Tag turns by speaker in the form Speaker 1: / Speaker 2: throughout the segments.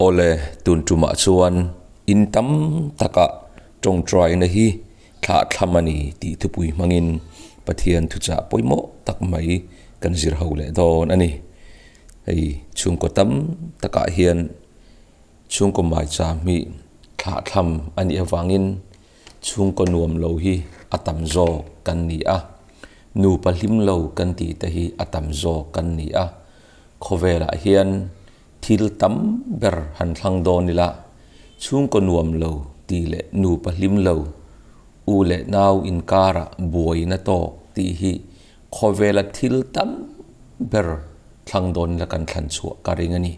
Speaker 1: Awle, tun tumah chuan in tam takah tawngtaina hi thlahthlam a ni tih thupui hmangin Pathian thuchah pawimawh tak mai kan zir ho leh dawn a ni. Hei chhungkaw tam takah hian chhungkaw maicham hi thlahthlam a nih avangin Chhungkaw nuam lo hi a tam zawk kan ni a, nupa hlim lo kan tih te hi a tam zawk kan ni a. Khawvelah hian thil tam ber han thlang dawn ila, chhungkaw nuam lo tih leh nupa hlim lo, u leh nau inkarah buaina tawk tih hi khawvela thil tam ber thlang dawn ila kan thlan chhuah ka ring a ni.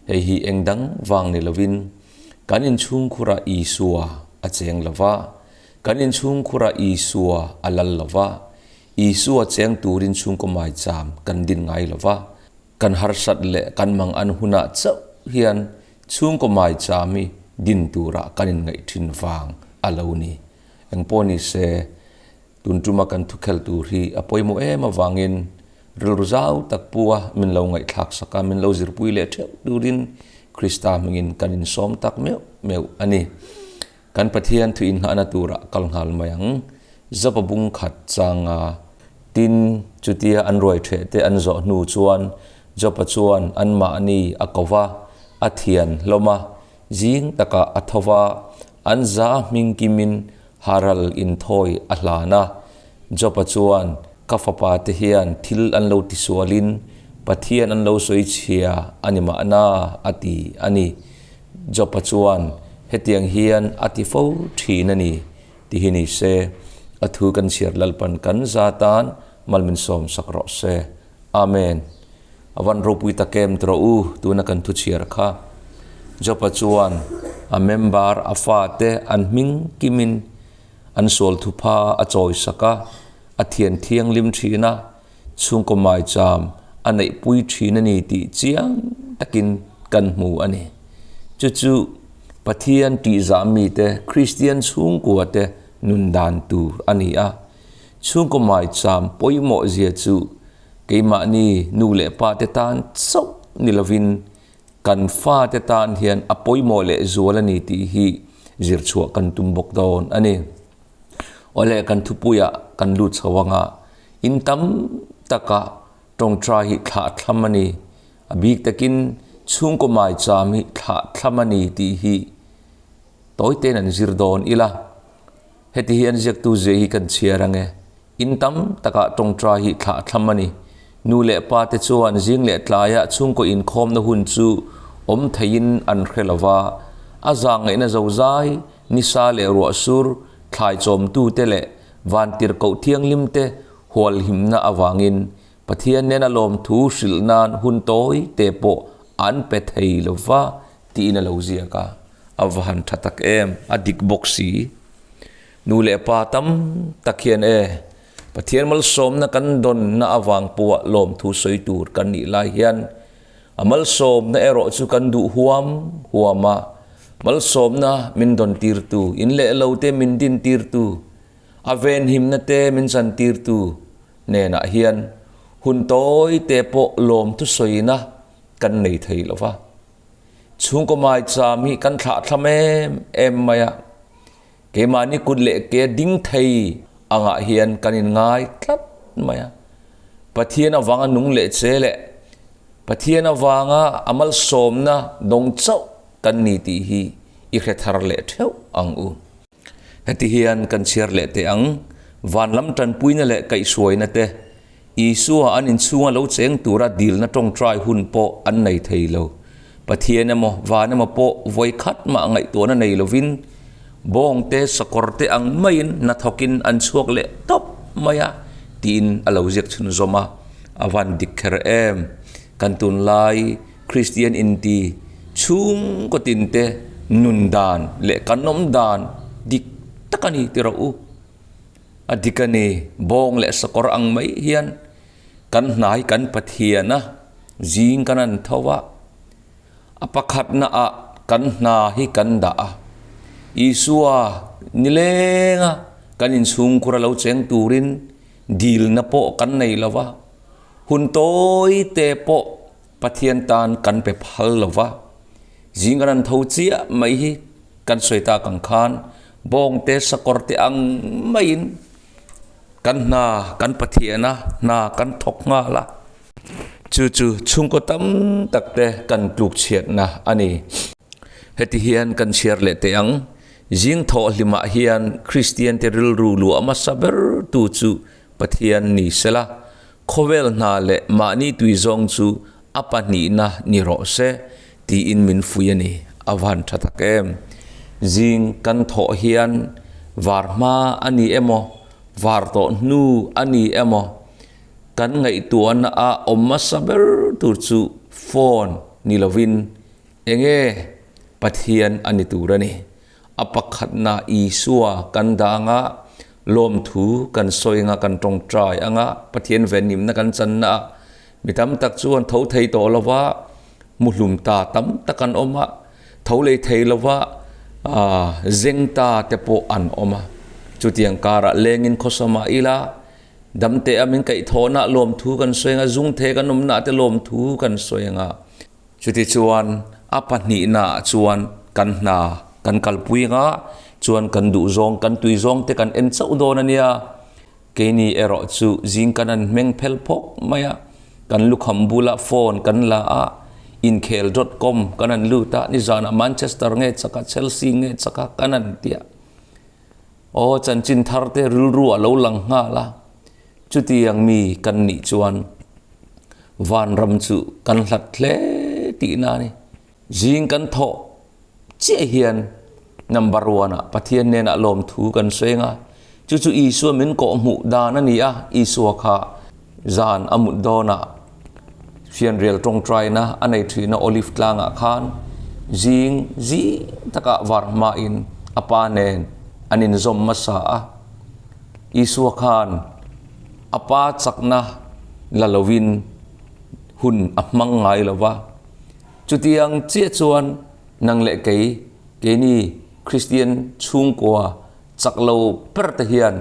Speaker 1: Hei hi eng dang vang ni lovin kan inchhungkhurah Isua a cheng lo va, kan inchhungkhurah Isua a lal lo va, Isua cheng turin chhungkaw maicham kan din ngai lo va, kan harsat leh kan mang an hunah chauh hian chhungkaw maicham hi din turah kan inngaih thin vang a lo ni. Engpawh ni se, Tun tuma kan thukhel tur hi a pawimawh em avangin rilru zau tak pu a min lo ngaihthlak sak a, min lo zirpui leh theuh turin Krista hmingin kan insawm tak meuh meuh a ni. Kan Pathian thu inngahna turah kal nghal mai ang. Zapa bung khat changa tin chutia an ruai theh te an zawh hnu chuan Jopa chuan anmahni a ko va, a thian hlawm a, zing takah a tho va, an za hming kimin Haral inthawi a hlan a, Job-a chuan, Ka fapa te hian thil an lo tisualin Pathian an lo sawi chhia a ni mahna, a ti a ni. Job-a chuan, Hetiang hian a ti fo thin a ni, ti hi ni se, a thu kan chhiar Lalpan kan za tan mal min sawm sak rawh se. Amen. A van ropui tak em tawh u, tuna kan thu chhiar kha. Job-a chuan a member a fate an hming kimin an sual thupha a chawi sak a, a thian thianghlim thin a, chhungkaw maicham a neihpui thin a ni tih chiang takin kan hmu a ni. Chu chu Pathian tihzah mite Kristian chhungkua te nun dan tur a ni a. Chhungkaw maicham pawimawh zia chu Keimahni nu leh pa te tan chauh ni lovin kan fa te tan hian a pawimawh leh zual a ni tih hi zir chhuah kan tum bawk dawn a ni. Awle kan thupuiah kan lut chho anga in tam taka tawngtai hi thlah thlam a ni. A bik takin chhungkaw maicham hi thlah thlam a ni tih hi tawi tein an zir dawn ila. Heti hi an ziaktu zia hi kan chhiar ange. In tam takah tawngtai hi thlah thlam a ni. Nu leh pa te chuan zing leh tlaiah chhungkaw inkhawmna hun chu awm theiin an hre lo va, a zahngaihna zozai, nisa leh ruahsur, thlai chawmtute leh vantirhkoh thianghlim te hualhimna avangin Pathian nena lawmthu hrilh nan hun tawi te pawh an pe thei lo va tiin a lo ziak a. A va han tha tak em, a dik bawk si. Nu leh pa tam tak hian e, Pathian malsawmna kan dawnna avang pawha lawmthu sawi tur kan nih lai hian a malsawmna erawh chu kan duh huam huam a, malsawmna min dawn tirtu, in leh lo te min din tirtu, a venhimna te min chan tirtu hnenah hian hun tawi te pawh lawmthu sawina kan nei thei lo va. Chhungkaw maicham hi kan thlahthlam em em mai a. Keimahni kut leh ke ding thei angah hian kan inngai tlat mai a. Pathian avanga nung leh che leh Pathian avanga a malsawmna dawng chauh kan ni tih hi i hre thar leh theuh ang u. Heti hian kan chhiar leh teh ang, van lam tanpuina leh kaihhruaina te, Isua an inchhunga lo cheng tura dilna tawngtai hun pawh an nei thei lo. Pathian emaw, van emaw pawh vawi khat mah ngaihtuahna nei lovin bawngte, sakawrte ang maiin hnathawkin an chhuak leh tawp mai a, tiin a lo ziak chhunzawm a. A van dik kher em! Kan tunlai Kristian inti chhungkaw tinte nun dan leh kan awm dan dik tak a ni ti rawh u. A dik a ni, bawng leh sakawr ang mai hian kan hnai kan Pathian a, zing kan an tho a, a pakhatna ah kan hna hi kan dah a. Isua nilenga kan inchhungkhur a lo cheng turin dilna pawh kan nei lo va, hun tawi te pawh Pathian tan kan pe phal lo va. Zing kan han tho chiah mai hi kan sawi tak ang khan bawngte sakawr te ang maiin kan hna kan Pathiana hna kan thawk nghal a. Chu chu chhungkaw tam tak te kan tluk chhiatna a ni. Heti hian kan chhiar leh teh ang, zing thawh hlimah hian Kristian te rilru luah hmasa ber tu chu Pathian ni sela, khawvel hna leh mahni tui zawng chu a pahnihna ni rawh se tiin min fui a ni. A van tha tak em! Zing kan thawh hian var hma a ni emaw, var tawh hnu a ni emaw, kan ngaihtuahna a awm hmasa ber tur chu phone ni lovin enge Pathian a ni tur a ni. A pakhatna Isua kan dah anga, lawmthu kan sawi anga, kan tawngtai anga, Pathian venhimna kan channa ah mi tam tak chuan tho thei tawh lova, muhlum ta tam tak an awm a, tho lei thei lova zeng ta te pawh an awm a. Chutiang karah lengin khawsama ila, Damte a min kaihthawhna lawmthu kan sawi anga, zungthe kan awmna te lawmthu kan sawi anga. Chutichuan a pahnihna ah chuan kan hna kan kalpui anga, chuan kan duhzawng, kan tuizawng te kan en chauh dawn a nia. Keini erawh chu zing kan an hmeng phel phawk mai a, kan lukham bula phone kan la a, inkhel dot com kan han lut a, nizanah Manchester nge chak a, Chelsea nge chak a kan han ti a. Aw, chanchin thar te rilru a lo lang nghal a, chutiang mi kan nih chuan vanram chu kan hlat hle tihna a ni. Zing kan thawh chiah hian number one ah Pathian hnenah lawmthu kan sawi ang a, chu chu Isua min kawhhmuh dan a ni a, Isua kha zan a mut dawnah Fianrial tawngtaina a nei thina Olive tlangah khan zing zing takah var hmain a pa nen an inzawm hmasa a. Isua khan a pa chakna la lovin hun a hmang ngai lo va. Chutiang chiah chuan nang leh kei, keini Kristian chhungkua Chak lo ber te hian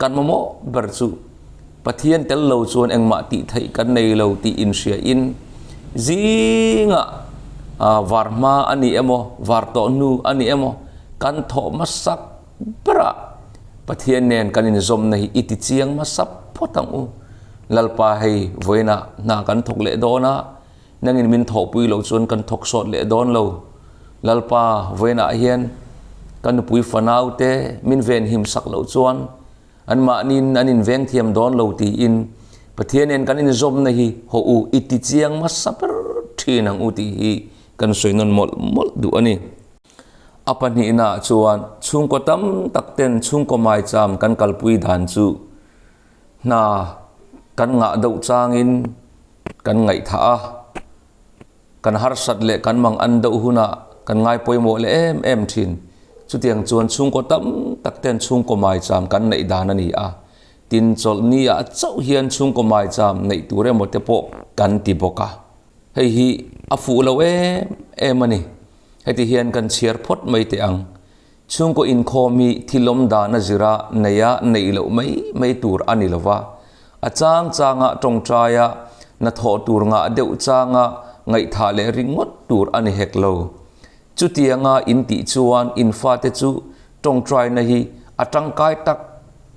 Speaker 1: kan mamawh ber chu Pathian tel lo chuan engmah tih theih kan nei lo tih inhria in zingah var hma a ni emaw, var tawh hnu a ni emaw kan thawh hmasak berah Pathian nen kan inzawmna hi i ti chiang hmasa phawt ang u. Lalpa hei vawiinah hna kan thawk leh dawn a, Nangin min thawhpui loh chuan kan thawk sawt leh dawn lo. Lalpa, vawiinah hian ka nupui fanaute min venhim sak loh chuan anmahniin an inveng thiam dawn lo tiin Pathian nen kan inzawmna hi haw u i ti chiang hmasa ber thin ang u tih hi kan sawi nawn mawlh mawlh duh a ni. A pahnihnaah chuan chhungkaw tam tak ten chhungkaw maicham kan kalpui dan chu hna kan ngah deuh changin kan ngaihthah a, kan harsat leh kan mang an deuh hunah kan ngai pawimawh leh em em thin. Chutiang chuan chhungkaw tam tak ten chhungkaw maicham kan neih dan a ni a, tin chawlhni ah chauh hian chhungkaw maicham neih tur emaw te pawh kan ti bawk a. Hei hi a fuh lo em em a ni. Heti hian kan chhiar phawt mai teh ang. Chhungkaw inkhawm hi thilawm dan a zira neia neih loh mai mai tur a ni lova, a chang changa tawngtaia hnathawh tur ngah deuh changa ngaihthah leh ringawt tur a ni hek lo. Chutianga in tih chuan in fate chu tawngtaina hi a tangkai tak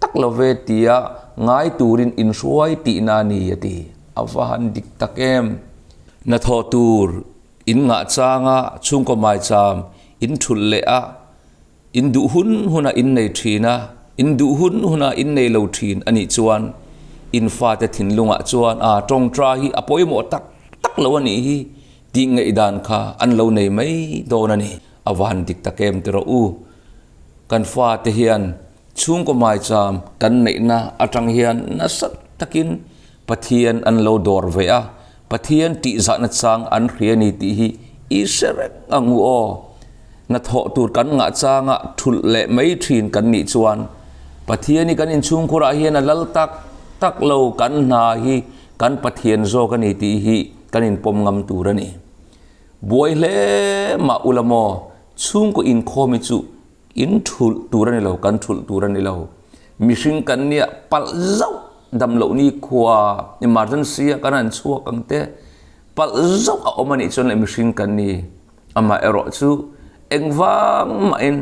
Speaker 1: tak lo ve tia ngai turin in hruai tihna a ni a ti. A va han dik tak em! Hnathawh tur In ngah changa chhungkaw maicham in thulh leh a, in duh hun hunah in nei thin a, in duh hun hunah in nei lo thin a nih chuan in fate thinlungah chuan a tawngta hi a pawimawh tak tak lo a nih hi tih ngaihdan kha an lo nei mai dawn a ni. A van dik tak em ti rawh u. Kan fate hian chhungkaw maicham kan neihna atang hian nasa takin Pathian an lo dawr ve a, Pathian tihzahna chang an hria ni tih hi i hre reng ang u aw. Hnathawh tur kan ngah changa thulh leh mai thin kan nih chuan Pathian hi kan inchhungkhurah hian a lal tak tak lo, kan hna hi kan Pathian zawk a ni tih hi kan inpawm ngam tur a ni. Buai hle mah ula maw, chhungkaw inkhawm hi chu In thulh tur a ni lo, kan thulh tur a ni lo. Mihring kan nia palh zauh dam loh ni khua emergency a kan han chhuak ang te palh zauh a awm a nih chuan leh mihring kan ni. Amaherawhchu engvang mahin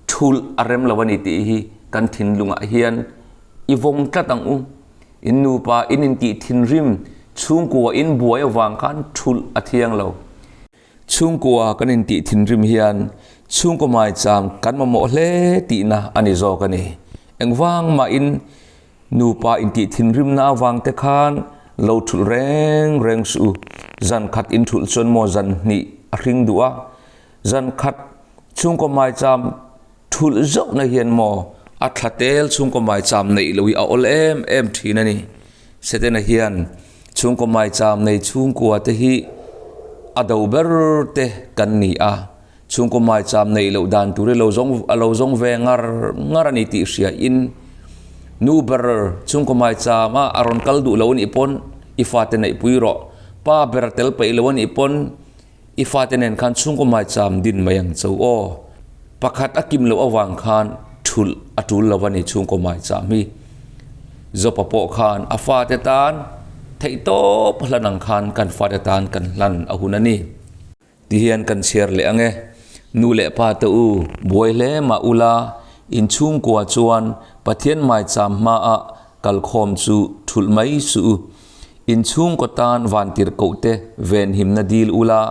Speaker 1: thulh a rem lo a ni tih hi kan thinlungah hian i vawng tlat ang u. In nupa in intih thinrim chhungkua in buai avang khan thulh a thiang lo. Chhungkua kan intih thinrim hian chhungkaw maicham kan mamawh hle tihna a ni zawk a ni. Engvang mahin Nupa intih thinrimna avang te khan lo thulh reng reng suh u. Zan khat in thulh chuan maw zan hnih a hring duh a, zan khat chhungkaw maicham thulh zauhna hian maw a thla tel chhungkaw maicham neih loh hi a awl em em thin a ni. Setana hian chhungkaw maicham nei chhungkua te hi a do ber te kan ni a, Chhungkaw maicham neih loh dan tur hi lo zawng a lo zawng ve ngar ngar a ni tih hria in nu ber chhungkaw maicham a a rawn kal duh lo a nih pawn i fate neih pui rawh pa ber a tel peih lo a nih pawn i fate nen khan chhungkaw maicham din mai ang cho aw pakhat a kim loh avang khan thulh a tul lo a ni chhungkaw maicham hi Zawpa pawh khan a fate tan theihtawp hlan ang khan kan fate tan kan hlan a hun a ni. Ti hian kan chhiar leh ang e. Nu leh pa te u, buai hle mah ula, in chhungkua chuan Pathian maicham hmaah kalkhawm chu thulh mai suh u. In chhungkaw tan vantirhkoh te venhimna dil ula,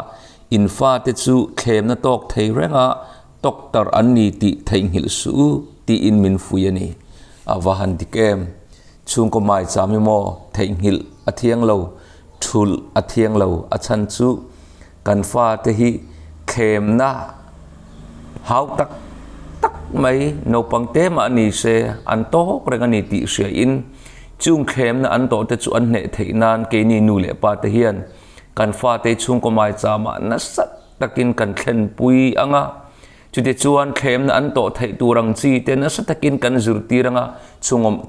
Speaker 1: in fate chu thlemna tawk thei renga tawktar an ni tih theihnghilh suh u tiin min fui a ni. A va han dik em? Chhungkaw maicham hi maw theihnghilh a thiang lo, thulh a thiang lo, a chhan chu kan fate hi thlemna hau tak tak mai naupang te mah ni se an tawk reng a ni tih hria in chung thlemna an tawh te chu an hneh theih nan keini nu leh pa te hian kan fate chhungkaw maicham ah nasa takin kan thlenpui ang a. Chutichuan thlemna an tawh theih tur ang chi te nasa takin kan zirtir anga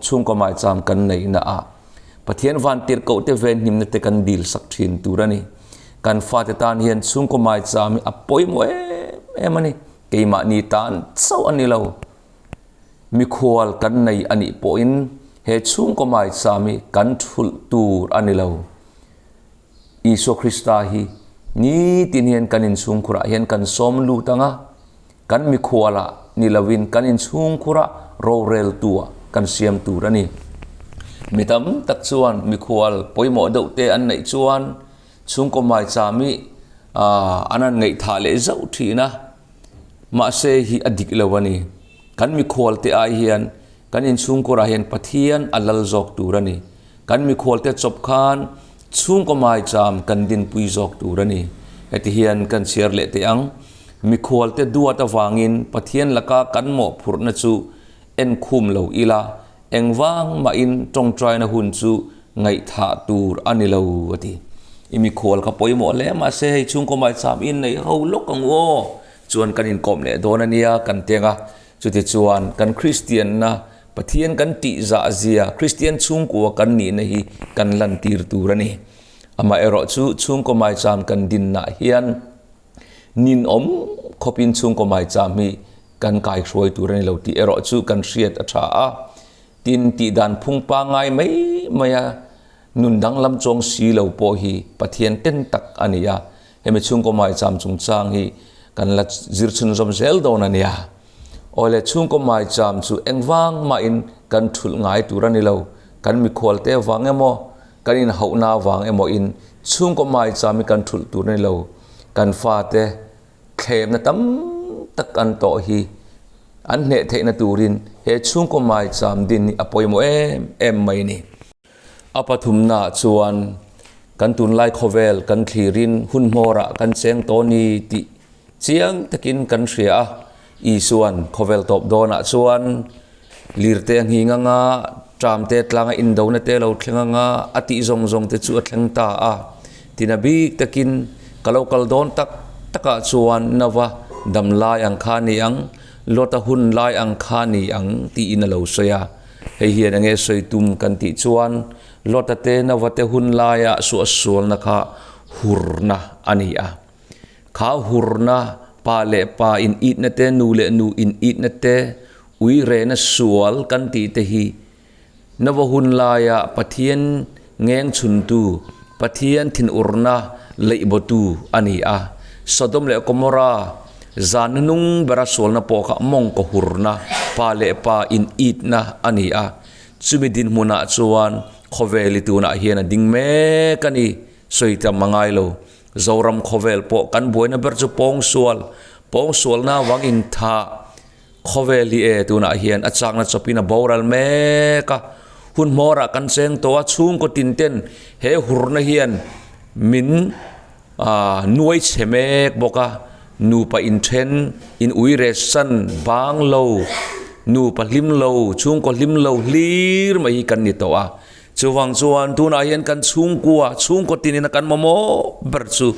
Speaker 1: chhungkaw maicham kan neihna ah Pathian vantirhkoh te venhimna te kan dil sak thin tur a ni. Kan fate tan hian chhungkaw maicham hi a pawimawh em em a ni. Keimahni tan chauh a ni lo. Mikhual kan nei a nih pawhin he chhungkaw maicham hi kan thulh tur a ni lo. Isua Krista hi nitin hian kan inchhungkhurah hian kan sawm lut ang a, kan mikhualah ni lovin kan inchhungkhurah roreltua kan siam tur a ni. Mi tam tak chuan mikhual pawimawh deuh te an neih chuan chhungkaw maicham hi an han ngaihthah leh zauh thin a, mahse hi a dik lo a ni. Kan mikhual te ai hian kan inchhungkhurah hian Pathian a lal zawk tur a ni. Kan mikhualte chawp khan chhungkaw maicham kan dinpui zawk tur a ni. Heti hian kan chhiar leh teh ang, Mikhualte duat avangin Pathian laka kan mawhphurhna chu enkhum lo ila, engvang mahin tawngtaina hun chu ngaihthah tur a ni lo, a ti. I mikhual kha pawimawh hle mahse hei chhungkaw maicham i inneih ho lawk ang u aw, chuan kan inkawm leh dawn a nia kan teng a. Chutichuan kan Kristianna Pathian kan tih zah zia Kristian chhungkua kan nihna hi kan lantir tur a ni. Amaherawhchu chhungkaw maicham kan dinna hian ninawm khawpin chhungkaw maicham hi kan kaihruai tur a ni lo tih erawh chu kan hriat a tha a. Tin, tihdan phung pangngai mai maia nun danglam chuang si lo pawh hi Pathian ten tak a ni a. Hemi chhungkaw maicham chungchang hi kan la zir chhunzawm zel dawn a nia. Awle chhungkaw maicham chu engvang mahin kan thulh ngai tur a ni lo. Kan mikhualte vang emaw, kan inhauhna vang emaw in chhungkaw maicham hi kan thulh tur a ni lo. Kan fate thlemna tam tak an tawh hi an hneh theihna turin he chhungkaw maicham din hi a pawimawh em em mai a ni. A pathumnaah chuan kan tunlai khawvel kan thlirin hun hmawrah kan cheng tawh ni tih Chiang takin kan hria a, Isua'n khawvel tawp dawnah chuan lirte a nghing anga, ṭamte tlanga indona te lo thleng anga a tih zawng zawng te chu a thleng ta a. Tina bik takin ka lo kal dawn tak takah chuan Nova dam lai ang kha ni ang, Lota hun lai ang kha ni ang tiin a lo sawi a. Hei hian enge sawi tum kan tih chuan Lota te Nova te hun laia suahsualna kha hurna a ni a. Kha hurna, pa leh pa in itna te, nu leh nu in itna te, ui rehna sual kan tih te hi Nova hun laia Pathian ngeng chhuntu, Pathian thinurna leihbawtu a ni a. Sodom leh Gomorra zan hnung bera sualna pawh kha mawngkaw hurna, pa leh pa in itna a ni a. Chumi dinhmunah chuan khawvel i tunah hian a ding mek a ni. Sawi tam a ngai lo. Zoram khawvel pawh kan buaina ber chu pawngsual, pawngsualna avang inthah khawvel hi e tunah hian a chakna chawpin a boral mek a. Hun hmawrah kan cheng tawh a, chhungkaw tin ten he hurna hian min Aaa nuai chhe mek bawk a, nupa inthen, in ui reh san bang lo, nupa hlim lo, chhungkaw hlim lo hlir mai hi kan ni tawh a. Chuvang chuan tunah hian kan chhungkua, chhungkaw tinin a kan mamawh ber chu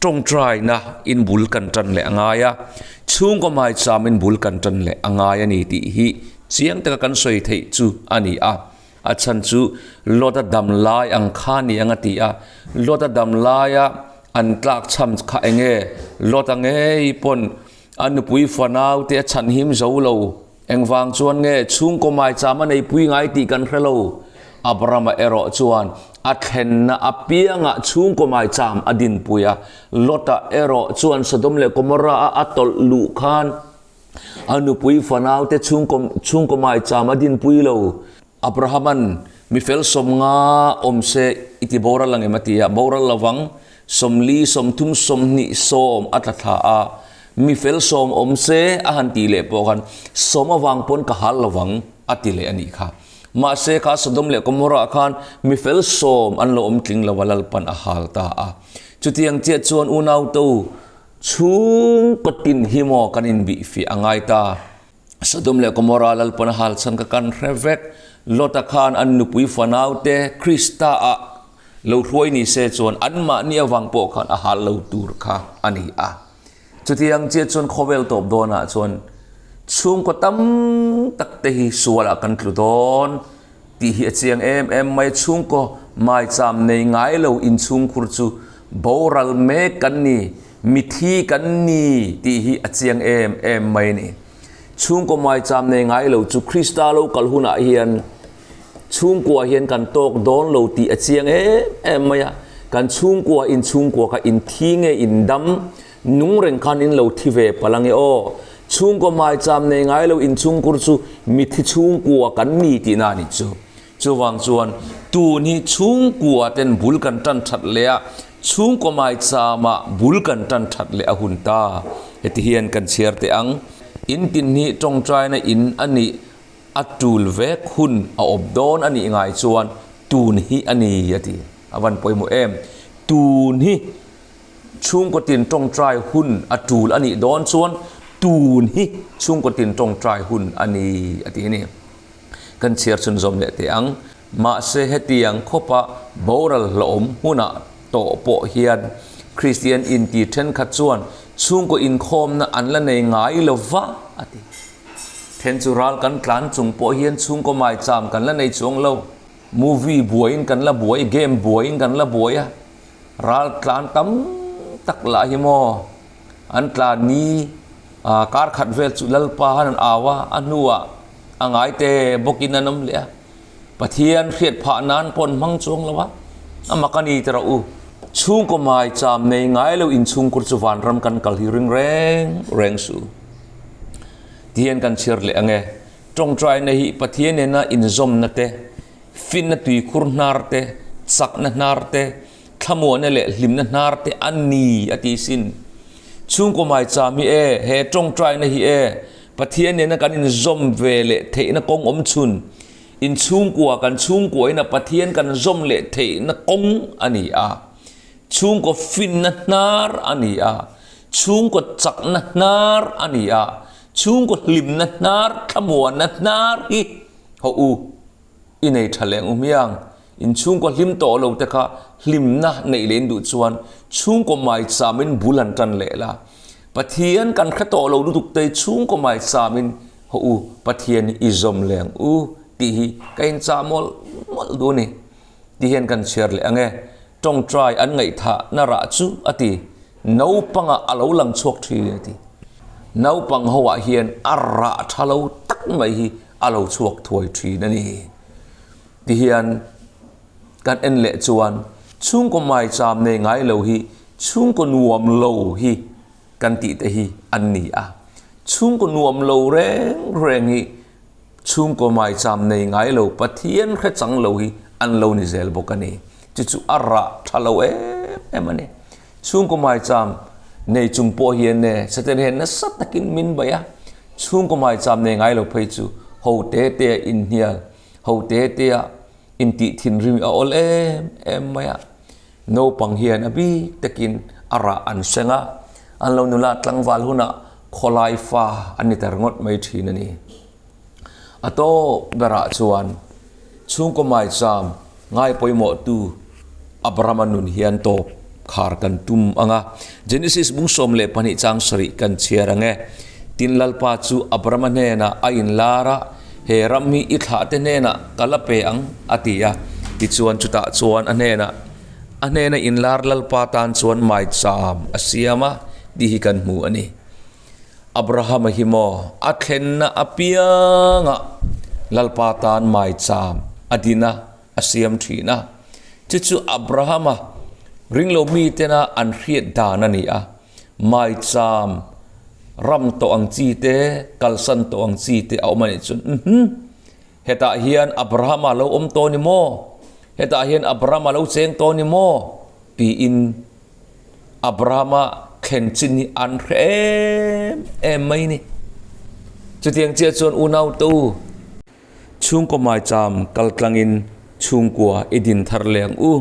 Speaker 1: tawngtaina in bul kan tan leh a ngai a, chhungkaw hmaicham in bul kan tan leh a ngai a ni tih hi chiang taka kan sawi theih chu a ni a. A chhan chu Lota dam lai ang kha ni ang a ti a, Lota dam laia an tlak chham kha eng nge? Lota ngei pawn a nupui fanau te a chhan him zo lo. Engvang chuan nge chhungkaw maicham a neipui ngai tih kan hre lo. Abrahama erawh chuan a thlenna apiangah chhungkaw maicham a dinpui a, Lota erawh chuan Sodom leh Gomorrah-a a tawlh luh khan A nupui fanaute chhungkaw chhungkaw maicham a dinpui lo. Abrahaman, Mi fel 50 awm se i ti boral ang em? a ti a. Boral lovang, 40, 30, 20, 10 a tla thla a. Mi fel 10 awm se a han tih leh pawh khan, 10 avang pawn ka hal lovang a ti leh a nih kha. Mahse kha Sodom leh Gomorrah khan mi fel 10 an lo awm tling lo a, Lalpan a hal ta a. Chutiang chiah chuan unauto, Chhungkaw tin hi maw kan inbihfiah a ngai ta. Sodom leh Gomorrah Lalpan a hal chhan kha kan hre vek. Lota khan an nupui fanaute Krista ah lo hruai ni se chuan anmahni avang pawh khan a hal lo tur kha a ni a. Chutiang chiah chuan khawvel tawp dawnah chuan chhungkaw tam tak te hi sualah kan tlu dawn Tih hi a chiang em em mai. Chhungkaw maicham nei ngai lo inchhungkhur chu boral mek kan ni, mithi kan ni tih hi a chiang em em mai a ni. Chhungkaw maicham nei ngai lo chu Krista lo kal hunah hian chhungkua hian kan tawk dawn lo tih a chiang em em mai a. Kan chhungkua inchhungkua kha inthi nge indam nung reng khan in lo thi ve palh ange aw. Chhungkaw maicham nei ngai lo inchhungkur chu mithi chhungkua kan ni tihna a nih chu. Chuvang chuan tun hi chhungkua ten bul kan tan that leh a, chhungkaw maichama bul kan tan that leh a hun ta. Heti hian kan chhiar teh ang, In tin hi tawngtaina in a nih a tul vek hun a awm dawn a nih ngai chuan tun hi a ni a ti. A van pawimawh em? Tun hi. Chhungkaw tin tawngtai hun a tul a nih dawn chuan tun hi chhungkaw tin tawngtai hun a ni a ti a ni. Kan chhiar chhunzawm leh teh ang. Mahse hetiang khawpa boral hlawhawm hunah tawh pawh hian Kristian inti thenkhat chuan chhungkaw inkhawmna an la nei ngai lo va a ti. Then chu ral kan tlan chung pawh hian chhungkaw maicham kan la nei chuang lo. Movie buaiin kan la buai, game buaiin kan la buai a. Ral tlan tam tak lah hi maw an tlan ni kar khat vel chu Lalpa han an au a, a hnuah a ngai te bawkin an awm leh a, Pathian hriat phah nan pawh an hmang chuang lo a, a mak a ni tawh u. Chhungkaw mai cham nei ngai lo inchhungkur chu vanram kan kal hi ring reng reng suh. Tihian kan chhiar leh ang e, tawngtaina hi Pathian nena inzawmna te, Finna tuikhur hnar te, chakna hnar te, thlamuahna leh hlimna hnar te a ni a ti sin. Chhungkaw maicham hi e, he tawngtaina hi e, Pathian nena kan inzawm ve leh theihna kawng awm chhun, inchhungkua kan chhungkuaina Pathian kan zawm leh theihna kawng a ni a. Chhungkaw finna hnar a ni a, chhungkaw chakna hnar a ni a, chhungkaw hlimna hnar, thlamuahna hnar hi hawh u. I nei tha leh ngum hiang, in chhungkaw hlim tawh lo te kha hlimna neih leh in duh chuan chhungkaw maicham in bul han tan leh la. Pathian kan hre tawh lo lutuk te chhungkaw maicham in hawh u Pathian hi i zawm leh ang u tih hi ka in chah mawlh mawlh duh a ni. Ti hian kan chhiar leh ang e. Tawngtai an ngaihthah na rah chu a ti. Naupangah a lo lang chhuak thin a ti. Naupang ho ah hian a rah tha lo tak mai hi a lo chhuak thuai thin a ni. Tihian kan en leh chuan chhungkaw maicham nei ngai lo hi Chhungkaw nuam lo hi kan tih te hi an ni a. Chhungkaw nuam lo reng reng hi chhungkaw maicham nei ngai lo, Pathian hre chang lo hi an lo ni zel bawk a ni. Chu chu a rah tha lo em em a ni. Chhungkaw maicham nei chung pawh hian e Satan hian nasa takin min baih a. Chhungkaw maicham nei ngai lo phei chu ho te te a inhnial, ho te te a intih thinrim a awl em em mai a. Naupang hian a bik takin a rah an seng a, an lo nula tlangval hunah khawlai fa an ni ta ringawt mai thin a ni. A tawp berah chuan chhungkaw maicham ngai pawimawhtu Abrahama nun hian tawp khar kan tum ang a. Genesis bung 12 chang sarih kan chhiar ang e. Tin Lalpa chu Abrahama hnenah a inlar a, He ram hi i thlahte hnenah ka la pe ang, a ti a. Tichuan chutah chuan a hnenah, A hnena inlar Lalpa tan chuan maicham a siam a, tih hi kan hmu a ni. Abrahama hi maw a thlenna apiangah Lalpa tan maicham a din a, a siam thin a. Chu chu Abrahama ringlo mitena an hriat dan a ni a. Maicham ram tawh ang chi te, kalsan tawh ang chi te a awm a nih chuan, Uhmm, hetah hian Abrahama lo awm tawh ni maw? Hetah hian Abrahama lo cheng tawh ni maw? tiin Abrahama thlen chin hi an hre em em mai ni. Chutiang chiah chuan unau te u, chhungkaw maicham kal tlangin chhungkua i din thar leh ang u.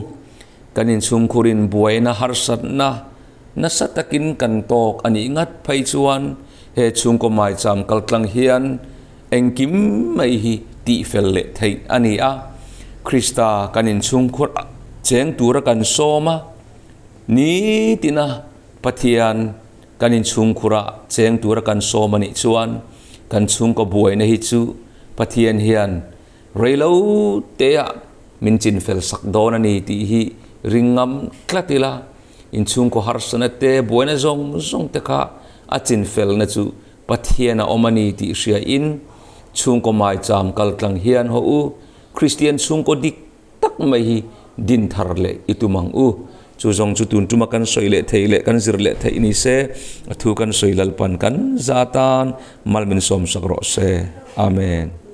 Speaker 1: Kan inchhungkhurin buaina harsatna nasa takin kan tawk a nih ngat phei chuan he chhungkaw maicham kal tlang hian engkim mai hi tihfel leh theih a ni a. Krista kan inchhungkhur cheng tura kan sawm a, nitina Pathian kan inchhungkhura cheng tura kan sawm a nih chuan kan chhungkaw buaina hi chu Pathian hian reilo teah min chinfel sak dawn a ni tih hi ring ngam tlat ila, inchhungkaw harsana te buaina zawng zawng te kha a chinfelna chu Pathian a awm a ni tih hria in chhungkaw maicham kal tlang hian haw u, Kristian chhungkaw dik tak mai hi din thar leh i tum ang u. Chu zawng chu tun tuma kan sawi leh theih leh kan zir leh theih ni se, a thu kan sawi Lalpan kan za tan mal min sawmsak rawh se. Amen.